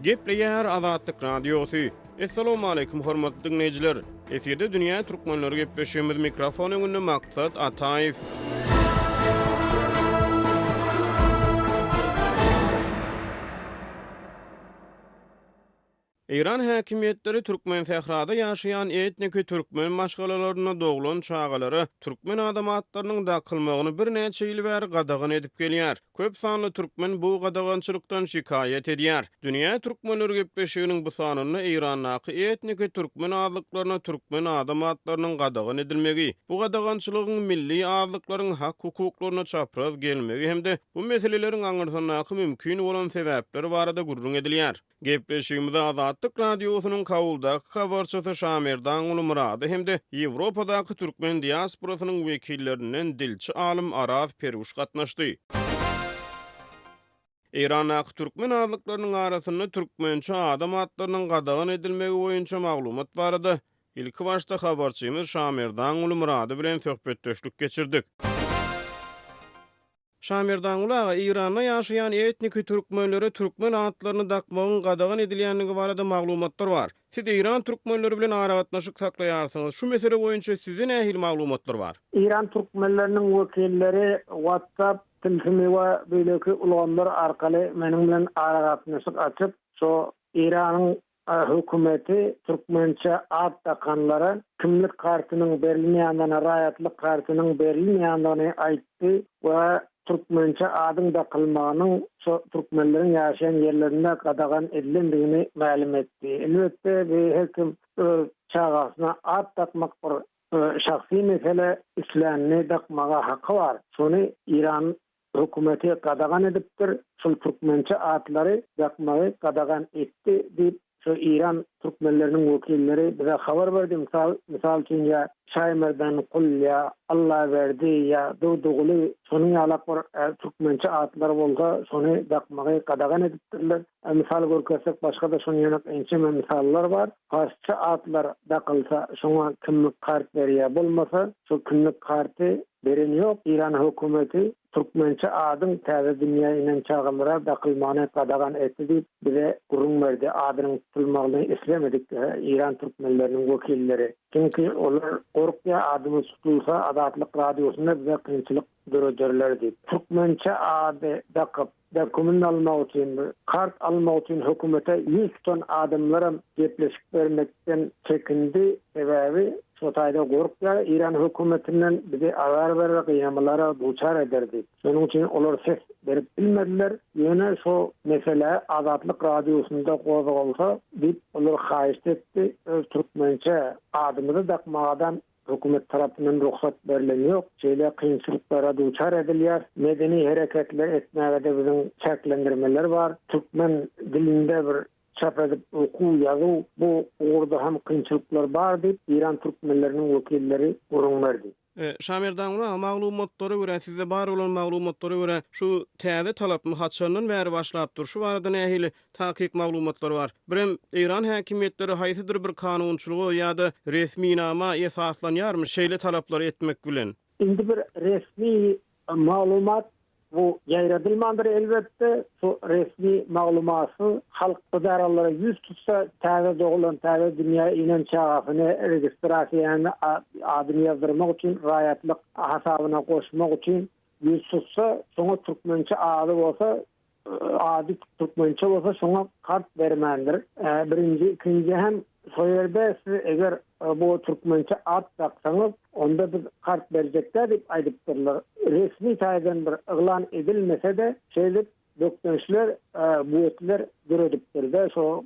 Gepleýär Azatlyk Radiosy. Assalamualaikum hormatly diňleýjiler. Efirde dünýä türkmenleri gepleşigimiz mikrofon öňünde Maksat Ataýew. Eýran häkimiýetleri Türkmensährada ýaşaýan etniki türkmen maşgalalarynda doglan çagalara türkmen adam atlarynyň dakylmagyny birnäçe ýyl bäri gadagan edip gelýär. Köp sanly türkmen bu gadagançylykdan şikaýat edýär. Dünýä türkmenleri gepleşiginiň bu sanynda Eýrandaky etniki türkmen azlyklaryna türkmen adam atlarynyň gadagan edilmegi, bu gadagançylygyň milli azlyklaryň hak-hukuklaryna çapraz gelmegi hem-de bu meseleleriň aňyrsyndaky mümkin bolan sebäpler barada gürrüň edilýär. Gepleşigimize Azatlyk Radiosynyň Kabuldaky habarçysy Şamerdanguly Myrady hem-de Ýewropadaky türkmen diasporasynyň wekillerinden dilçi alym Araz Peruş gatnaşdy. Eýrandaky türkmen azlyklarynyň arasynda türkmençe adam atlarynyň gadagan edilmegi boýunça maglumat barada ilkibaşda habarçymyz Şamerdanguly Myrady bilen söhbetdeşlik geçirdik. Şamerdanguly aga, Eýranda ýaşaýan etniki türkmenlere türkmen atlaryny dakmagyň gadagan edilýändigi barada maglumatlar bar. Siz eýran türkmenleri bilen aragatnaşyk saklaýarsyňyz, şu mesele boýunça sizde nähili maglumatlar bar? Eýran türkmenleriniň wekilleri WhatsApp tilsimi we beýleki ulgamlar arkaly meniň bilen aragatnaşyk açyp, şo Eýranyň Hökümeti türkmençe at dakanlara kimlik kartynyň berilmeýändigini, raýatlyk kartynyň berilmeýändigini aýtdy we türkmençe adyň dakylmagynyň şo türkmenleriň ýaşaýan ýerlerinde gadagan edilendigini mälim etdi. Elbetde, bu her kim öz çagasyna at dakmak bir şahsy mesele, islänini dakmaga haky bar. Şony Eýran Hökümeti gadagan edipdir, şul türkmençe atlary dakmagy gadagan etdi diýip, şu Eýran türkmenleriniň wekilleri bize habar berdi. Mysal, mysal üçin ýa Şaýmerdan Kul ýa Allaberdi ýa Durdyguly şonuň ýalak bir türkmençe atlar bolsa, şony dakmagy gadagan edipdirler. Mysal görkezsek başga-da şonuň ýanak ençeme mysallar bar. Parsça atlar dakylsa şoňa kimlik kart berýär, bolmasa şol kimlik karty beren ýok. Eýran hökümeti türkmençe adyň täze dünýä inen çagalara dakylmagyny gadagan etdi diýip bize gürrüň berdi adynyň tutulmagyny islemedik Eýran türkmenleriniň wekilleri. Çünki olar gorkýar adymyz tutulsa Azatlyk radiosynda bize kynçylyk dörederler diýip. Türkmençe ady dakyp Dokument almak üçin, bir kart almak üçin hökümete ýüz tutan adamlaram gepleşik bermekden çekindi. Sebäbi şo taýda gorkýar, Eýran hökümetinden bizi azar berer, gynamalara duçar eder diýip. Şonuň üçin olar ses berip bilmediler. Ýöne şo mesele Azatlyk Radiosynda gozgalsa diýip olar haýyşt etdi. Öz türkmençe adymyzy dakmagadan Hökümet tarapyndan rugsat berlen ýok. Şeýle kynçylyklara duçar edilýär. Medeni hereketler etmäge-de biziň çäklendirmeler bar. Türkmen dilinde bir çap edip okuw, ýazuw bu ugurda hem kynçylyklar bar diýip, Eýran türkmenleriniň wekilleri gürrüň berdi. Şamerdanguly aga, maglumatlara görä, sizde bar bolan maglumatlara görä, şu täze talapmy haçandan bäri başlapdyr? Şu barada nähili takyk maglumatlar bar. Birem, Eýran häkimiýetleri haýsydyr bir kanunçylyga ýa-da resminama esaslanýarmy şeýle talaplary etmek bilen? Indi bir resmi maglumat bu ýaýradylmandyr elbetde, şu resmi maglumatsyz halk edaralara ýüz tutsa täze doglan, täze dünýä inen çagasyny registrasiýa ýagny adyny ýazdyrmak üçin raýatlyk hasabyna goşmak üçin ýüz tutsa şoňa türkmençe ady bolsa Ady türkmençe bolsa şoňa kart bermändir. Birinji, ikinji hem şo ýerde siz eger bu türkmençe at daksaňyz, onda biz kart berjek däl diýip aýdypdyrlar. Resmi taýdan bir yglan edilmese-de, şeýdip bökdençler, böwetler döredipdir-de şo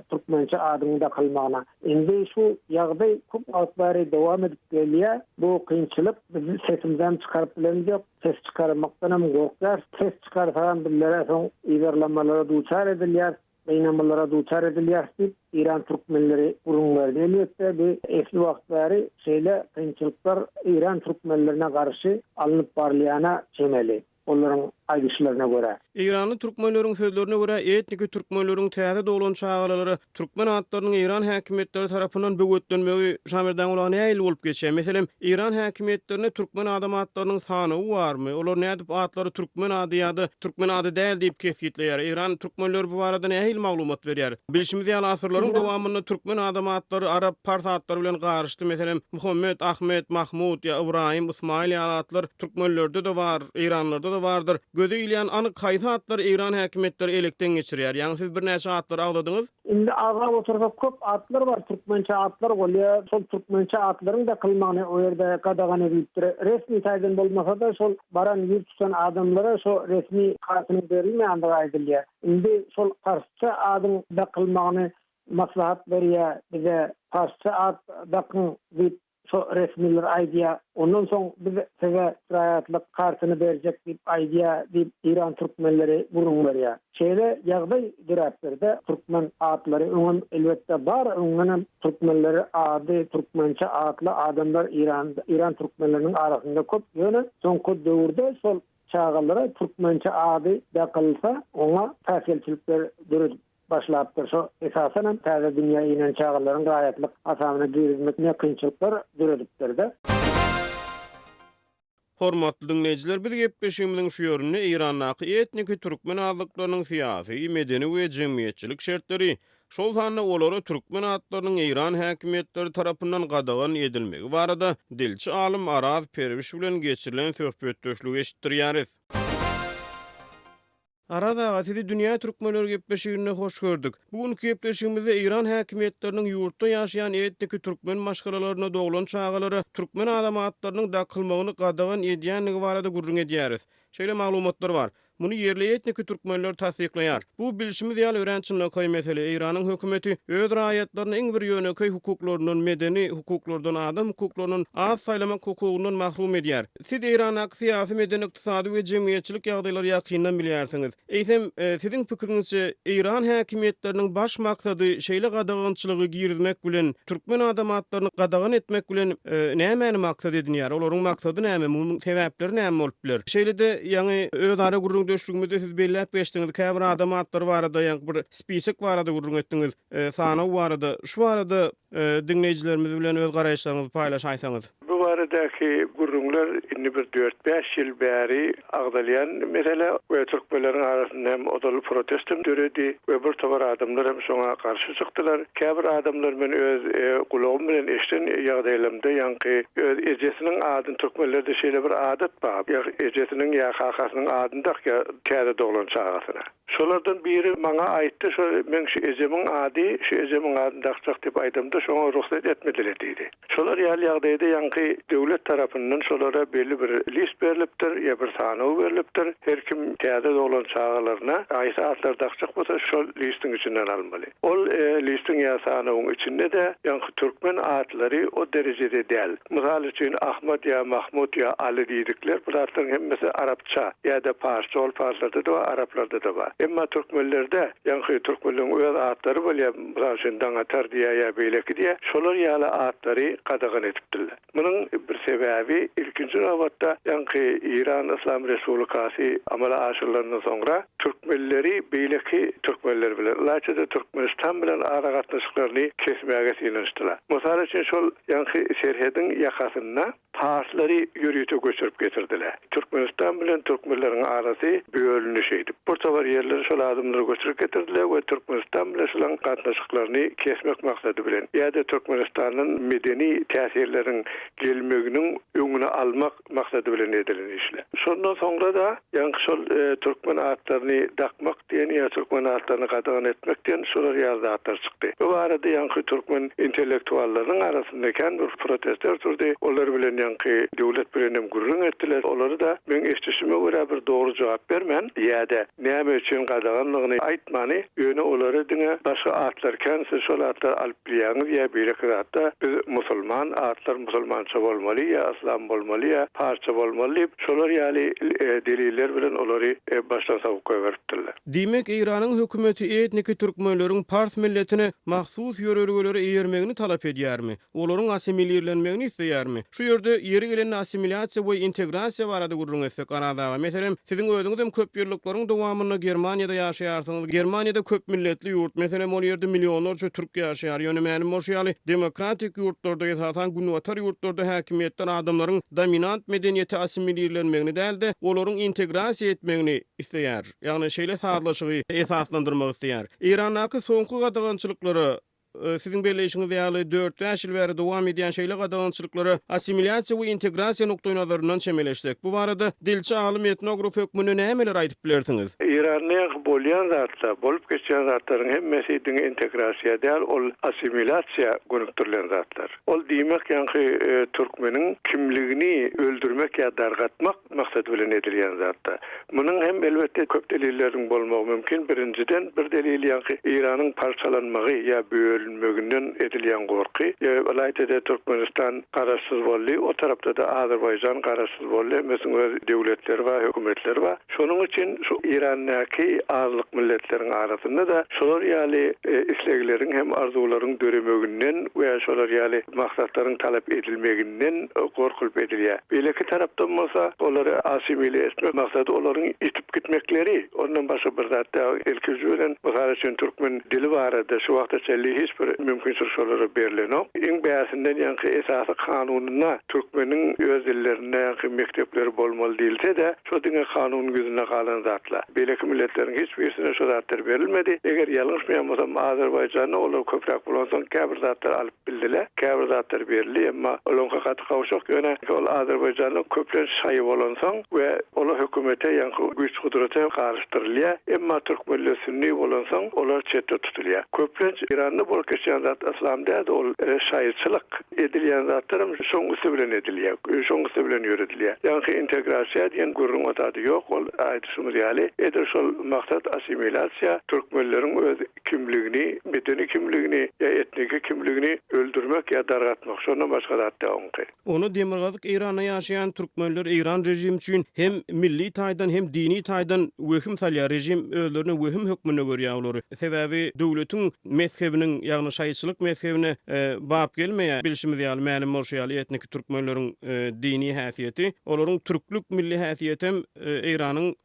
türkmençe adyň dakylmagyna. Indi şu ýagdaý köp wagt bäri dowam edip gelýär. Bu kynçylyk biz sesimizem çykaryp bilemzok. Ses çykarmakdanam gorkýarys. Ses çykarsagam bizlere soň yzarlamalara duçar edilýäris, gynamalara duçar edilýäris diýip, Eýran türkmenleri gürrüň berdi. Elbetde, bu esli wagt bäri şeýle kynçylyklar Eýran türkmenlerine garşy alnyp barylýana çemeli, olaryň aýdyşlaryna görä. Eýranly türkmenleriň sözlerine görä, etniki türkmenleriň täze doglan çagalalara türkmen atlarynyň eýran häkimiýetleri tarapyndan böwetlenmegi Şamerdan gulaga nähili bolup geçýär? Meselem, eýran häkimiýetlerinde türkmen adam atlarynyň sanawy barmy? Olar nädip atlary türkmen ady ýa-da türkmen ady däl diýip kesgitleýär? Eýran türkmenleri bu barada nähili maglumat berýär? Bilşimiz ýaly, asyrlaryň dowamynda türkmen adam atlary arap, pars atlary bilen garyşdy. Meselem, Muhammet, Ahmet, Mahmut ýa Ybraýym, Ysmaýyl ýaly atlar türkmenlerde-de bar, eýranlarda-da bardyr. Göze ilýän anyk haýsy atlary eýran häkimiýetleri elekden geçirýär? Ýaňy siz birnäçe atlary agzadyňyz. Indi agzap otursak köp atlar bar, türkmençe atlar bolýar. Şol türkmençe atlaryň dakylmagyny o ýerde gadagan edilipdir. Resmi taýdan bolmasa-da şol baran ýüz tutan adamlara şo resmi kartynyň berilmeýändigi aýdylýar. Indi şol parsça adyň dakylmagyny maslahat berýär bize parsça at dakyň diýip Şo resmiler aýdýa, ondan soň biz size raýatlyk kartyny berjek diýip aýdýa diýip Eýran türkmenleri gürrüň berýä. Şeýle ýagdaý döräpdir-de, türkmen atlary öňem elbetde bar, öňdenem türkmenleri ady türkmençe atly adamlar Eýranda, Eýran türkmenleriniň arasynda köp, ýöne soňky döwürde şol çagalara türkmençe ady dakylsa oňa päsgelçilikler döredip başlapdyr. Şo esasanam täze dünýä inen çagalaryň raýatlyk hasabyna girizmekine kynçylyklar döredipdir-de. Hormatly diňleýjiler, biz gepleşigimiziň şu ýerinde Eýrandaky etniki türkmen azlyklarynyň syýasy, medeni we jemgyýetçilik şertleri, şol sanda olara türkmen atlarynyň eýran häkimiýetleri tarapyndan gadagan edilmegi barada dilçi alym Araz Perwiş bilen geçirilen söhbetdeşligi eşitdirýäris. Araz aga, sizi Dünýä türkmenleri gepleşiginde hoş gördük. Bu günki gepleşigimizde Eýran häkimiýetleriniň ýurtda ýaşaýan etniki türkmen maşgalalarynda doglan çagalara türkmen adam atlarynyň dakylmagyny gadagan edýändigi barada gürrüň edýäris. Şeýle maglumatlar bar. Muny ýerli etniki türkmenler tassyklaýar. Bu, bilşimiz ýaly, örän çynlakaý mesele. Eýranyň hökümeti öz raýatlaryny iň bir ýönekeý hukuklaryndan, medeni hukuklardan, adam hukuklaryndan, at saýlamak hukugyndan mahrum edýär. Siz Eýrandaky syýasy, medeni, ykdysady we jemgyýetçilik ýagdaýlary ýakyndan bilýärsiňiz. Eýsem, siziň pikiriňizçe, Eýran häkimiýetleriniň baş maksady şeýle gadagançylygy girizmek bilen, türkmen adam atlaryny gadagan etmek bilen nämäni maksat edinýär? Olaryň maksady näme? Munuň sebäpleri näme bolup biler? Şeýle-de, ýaňy özara gürrüňdeşligimizde siz belläp geçdiňiz, käbir adam atlary barada, ýaňky bir spisek barada gürrüň etdiňiz, sanaw barada. Şu barada diňleýjilerimiz bilen öz garaýyşlaryňyzy paýlaşaýsaňyz. Bu baradaky gürrüňler indi bir dört-bäş ýyl bäri agzalýan mesele we türkmenleriň arasynda hem ozal protest hem döredi we bir topar adamlar hem şoňa garşy çykdylar. Käbir adamlar men öz gulagym bilen eşiden ýagdaýlarymda ýaňky öz ejesiniň adyny türkmenlerde şeýle bir adat bar ýa ejesiniň ýa kakasynyň adyny dakýar täze doglan çagasyna. Şolardan biri maňa aýtdy şo meň şu ejemiň ady şu ejemiň adyny dakjak diýip aýdamda şoňa rugsat etmediler diýdi. Şolar ýaly ýagdaýda ýaňky döwlet tarapyndan şolara belli bir list berlipdir ýa bir sanaw berlipdir. Her kim täze doglan çagalaryna haýsy atlary dakjak bolsa şol listiň içinden almaly. Ol listiň ýa sanawyň içinde-de ýaňky türkmen atlary o derejede däl. Mysal üçin Ahmad ýa Mahmut ýa Aly diýdikler bu zatlaryň hemmesi arapça ýa-da parsça ol parslarda-da bar araplarda-da bar. Emma türkmenlerde ýaňky türkmenleriň öz atlary bolýar. Mysal üçin, Daňatar diýýär ýa beýleki diýýär, şolar ýaly atlary gadagan edipdirler. Munuň bir sebäbi, ilkinji nobatda, ýaňky Eýran Yslam Respublikasy amala aşyrylandan soňra, türkmenleri beýleki türkmenler bilen, ylaýta-da Türkmenistan bilen aragatnaşyklaryny kesmäge synanyşdylar. Mysal üçin, şol ýaňky serhediň ýakasynda Parslary ýörite göçürip getirdiler. Türkmenistan bilen türkmenleriň arasy bölündi şeýdip. Bir topar ýerleri şol adamlary göçürip getirdiler we Türkmenistan bilen şolaň gatnaşyklaryny kesmek maksady bilen ýa-da Türkmenistandan medeni täsirleriň gelmeginiň öňüni almak maksady bilen edilen işler. Şondan soňra-da ýaňky şol türkmen atlaryny dakmak diýen ýa türkmen atlaryny gadagan etmek diýen şolar ýaly zatlar çykdy. Bu barada ýaňky türkmen intellektuallarynyň arasynda kän bir protestler turdy. Olar bilen ýaňky döwlet bilen hem gürrüň etdiler. Olary-da meň eşidişime görä bir dogry jogap bermän ýa-da näme üçin gadaganlygyny aýtmany, ýöne olary diňe başga atlar kän siz şol atlary alyp bilýäňiz ýa beýleki zatda biz musulman atlar musulmança bolmaly ýa yslam bolmaly ýa parsça bolmaly diýip şolar ýaly deliller bilen olary başdan sowup goýberdiler. goýberipdirler. Diýmek, Eýranyň hökümeti etniki türkmenleriň pars milletine mahsus ýörelgelere eýermegini talap edýärmi? Olaryň assimilirlenmegini isleýärmi? Şu ýerde, ýeri gelende assimilýasiýa we integrasiýa barada gürrüň etsek, Araz aga, meselem, siziň özüňizem köp ýyllyklaryň dowamynda Germaniýada ýaşaýarsyňyz, Germaniýada köp milletli ýurt, meselem, ol ýerde millionlarça türk ýaşaýar, ýöne mälim bolşy ýaly, demokratik ýurtlarda, esasan günbatar ýurtlarda häkimiýetler adamlaryň dominant medeniýete assimilirlenmegini däl-de, olaryň integrasiýa etmegini isleýär, ýagny şeýle sazlaşygy esaslandyrmak isleýär. Eýrandaky soňky gadagançylyklara Siziň belleýşiňiz ýaly, dört-bäş ýyl bäri dowam edýän şeýle gadagançylyklara assimilýasiýa we integrasiýa nukdaýnazaryndan çemeleşsek, bu barada dilçi alym etnograf hökmünde nämeleri aýdyp bilersiňiz? Eýranda bolýan zatlar, bolup geçýän zatlaryň hemmesi diňe integrasiýa däl, ol assimilýasiýa gönükdirilen zatlar. Ol diýmek ýaňky türkmeniň kimligini öldürmek ýa dargatmak maksady bilen edilýän zatda. Munuň hem, elbetde, köp delilleriniň bolmagy mümkin. Birinjiden, bir delil ýaňky Eýranyň parçalanmagy ýa bölünmeginden edilýän gorky. Ylaýta-da Türkmenistan garaşsyz boldy, o tarapda-da Azerbaýjan garaşsyz boldy, hemmesiniň öz döwletleri bar, hökümetleri bar. Şonuň üçin şu Eýrandaky azlyk milletleriň arasynda-da şolar ýaly islegleriň hem arzuwlaryň döremeginden we şolar ýaly maksatlaryň talap edilmeginden gorkulyp edilýär. Beýleki tarapdan bolsa, olary asimile etmek maksady olaryň ýitip gitmekleri, ondan başga bir zat däl. Ilkinji bilen, mysal üçin, türkmen dili barada şu wagta çenli hiç bir mümkinçilik şolara berlenok. Iň bärsinden ýaňky esasy kanunynda türkmeniň öz dillerinde ýaňky mekdepleri bolmaly diýilse-de, şo diňe kanunyň ýüzünde galan zatlar. Beýleki milletleriň hiç birisine şo zatlar berilmedi. Eger ýalňyşmaýan bolsam, Azerbaýjanda olar köpräk bolansoň käbir zatlary alyp bildiler. Käbir zatlar berildi, emma olaňky gaty gowşak. Ýöne ol Azerbaýjanda köplenç şaýy bolansoň we olar hökümete, ýaňky güýç-gudrata garyşdyrylýar. Emma türkmenler sünni bolansoň, olar çetde tutulýar. Köplenç Eýranda bolup geçýän zat yslam däl-de, ol şaýyçylyk. Edilýän zatlaram şoň üsti bilen edilýär, şoň üsti bilen ýöredilýär. Ýaňky integrasiýa diýen gürrüň o zady ýok, ol aýdyşymyz ýaly, edil şol maksat assimilýasiýa, türkmenleriň öz kimligini, medeni kimligini ýa etniki kimligini öldürmek ýa dargatmak, şondan başga zat däl oňky. Onda Demirgazyk Eýranda ýaşaýan türkmenler Eýran režimi üçin hem milli taýdan hem dini taýdan wehim salýar, režim özlerine wehim hökmünde görýär olary. Sebäbi döwletiň mezhebiniň, ýagny şaýyçylyk mezhebine bap gelmeýär. Bilşimiz ýaly, mälim bolşy ýaly, etniki türkmenleriň dini häsiýeti, olaryň türklük milli häsiýetem Eýranyň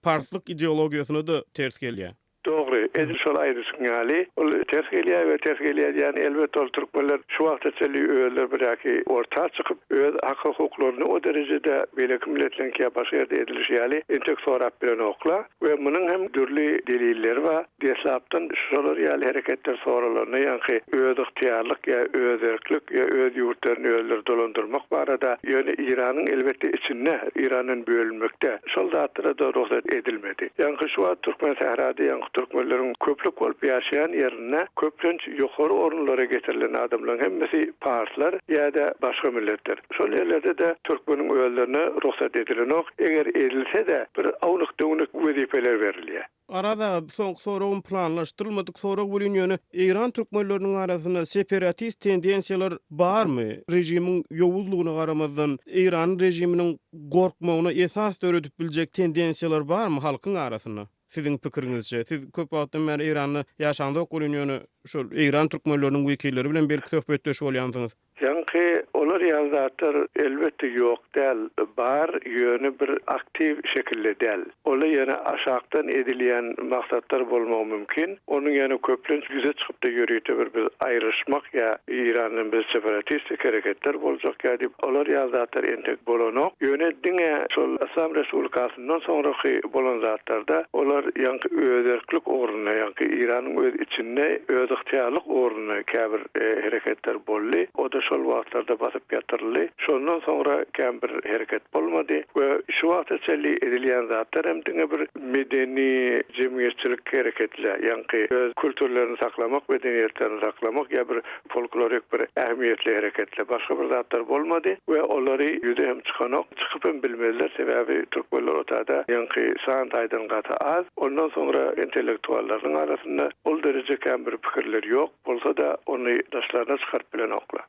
parslyk ideologiýasyna-da ters gelýär. Dogry, edil şol aýdyşyň ýaly, ol ters gelýär we ters gelýär diýýän, elbetde ol türkmenler şu wagta çenli özleri biraki orta çykyp, öz hak-hukuklaryny o derejede beýleki milletleriňki ýa başga ýerde edilişi ýaly entek sorap bilenoklar we munuň hem dürli delilleri bar. Deslapdan şolar ýaly hereketler soralanda ýaňky özygtyýarlyk ýa özerklik ýa öz ýurtlaryny özleri dolandyrmak barada, ýöne Eýranyň elbetde içinde, Eýrandan bölünmekde şol zatlara-da rugsat edilmedi. Ýaňky şu wagt Türkmensährada ýaňky türkmenleriň köplük bolup ýaşaýan ýerinde köplenç ýokary orunlara getirilen adamlaryň hemmesi parslar ýa-da başga milletler. Şol ýerlerde-de türkmeniň özlerine rugsat edilenok, eger edilse-de bir ownuk-döwnük wezipeler berilýär. Araz aga, soňky soragym planlaşdyrylmadyk sorag welin ýöne Eýran türkmenleriniň arasynda seperatist tendensiýalar barmy? Režimiň ýowuzlygyna garamazdan Eýran režiminiň gorkmagyna esas döredip biljek tendensiýalar barmy halkyň arasynda? Siziň pikiriňizçe? Siz köp wagtdan bäri Eýranda ýaşaňzok welin ýöne şol Eýran türkmenleriniň wekilleri bilen belki söhbetdeş bolýansyňyz. Ýaňky olar ýaly zatlar elbetde ýok däl, bar, ýöne bir aktiw şekilde däl. Ola ýöne aşakdan edilýän maksatlar bolmagy mümkin. Onuň ýöne köplenç ýüze çykypda ýörite bir biz aýrylyşmak ýa Eýrandan biz separatistik hereketler boljak ýa diýip olar ýaly zatlar entek bolanok. Ýöne diňe şol Yslam Respublikasyndan soňraky bolan zatlarda olar ýaňky özerklik ugrunda ýaňky Eýranyň öz içinde özygtyýarlyk ugrunda käbir hereketler boldy. O-da şol wagtlarda basyp ýatyryldy. Şondan soňra kän bir hereket bolmady we şu wagta çenli edilýän zatlar hem diňe bir medeni jemgyýetçilik hereketler, ýaňky öz kulturlaryny saklamak, medeniýetlerini saklamak ýa bir folklorik bir ähmiýetli hereketler, başga bir zatlar bolmady we olary ýüze hem çykanok, çykyp hem bilmezler, sebäbi türkmenler o taýda ýaňky san taýdan gaty az. Ondan soňra intellektuallarynyň arasynda ol dereje kän bir pikirler ýok. Bolsa-da, ony daşlaryna çykaryp bilenoklar.